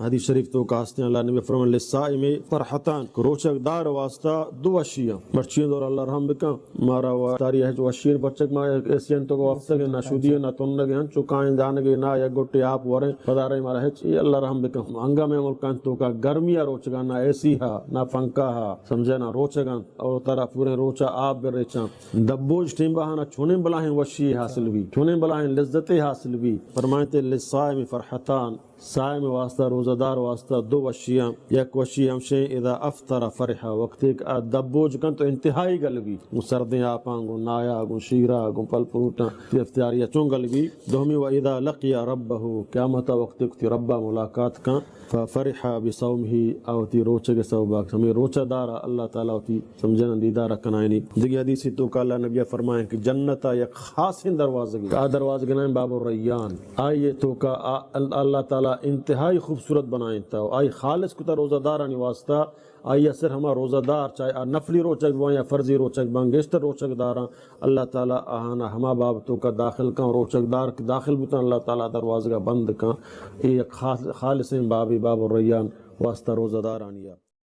حدیث شریف توکا ہستیں، اللہ نبی فرمائے، للصائم فرحتان، کہ روچگ دار واسطہ دو وشی ہیں۔ مرچی دور اللہ رحم بکن، مارا و تاری ہچ وشی ہیں، پرچک ما ایسی ہیں توکا وفتگ ہیں، نہ شودی ہیں، نہ تنگ ہیں، چکائیں جانگے نہ یک گٹے آپ وریں، پدارے مارا ہچ، اے اللہ رحم بکن۔ انگا میں ملکان توکا گرمی روچگا، نہ ایسی ہا، نہ پنکھا ہا، سمجھے نہ روچگا، اور ترا پورے روچا آپ بریچاں۔ دبوج ٹیم بہانا چونیں بلاہیں وشی حاصل بی، چونیں بلاہیں لذت حاصل بی۔ فرمائتے، للصائم فرحتان، صائم واسطہ، روزہ دار واسطہ دو وشیاں۔ یک وشی ہمشیں، اذا افطر فرح، وقتے کہ آ دبوج کن تو انتہائی گل بی، گوں سردیں آپاں، گوں نایا، گوں شیرا، گوں پل پروٹاں، تی افطاریا چون گل بی۔ دومی، و اذا لقی ربہ، قیامتا وقتے کہ تی ربا ملاقات کن، ففرح بصومہ، آ وتی روچگ سببا، ہمیں روچہ دارا اللہ تعالی وتی سمجھنا دیدار کنائنی۔ دگہ حدیثی توکا اللہ نبی فرمائیں کہ جنتا یک خاصیں دروازگے، آ دروازگے نام باب الریان۔ آئی توکا آ-، ال-، اللہ تعالی انتہائی خوبصورت بنائیں تا، آئی خالص کتا روزہ دارانی واسطہ۔ آئی صرف ہما روزہ دار، چاہے آ نفلی روچگ بان یا فرضی روچگ بان، گیشتر روچگ داراں، اللہ تعالی آہانا ہما باب توکا داخل کن، روچگ دار کہ داخل بوتن، اللہ تعالی دروازگا بند کن۔ اے یک خاص، خالصیں بابی، باب الریان واسطہ روزہ دارانیا۔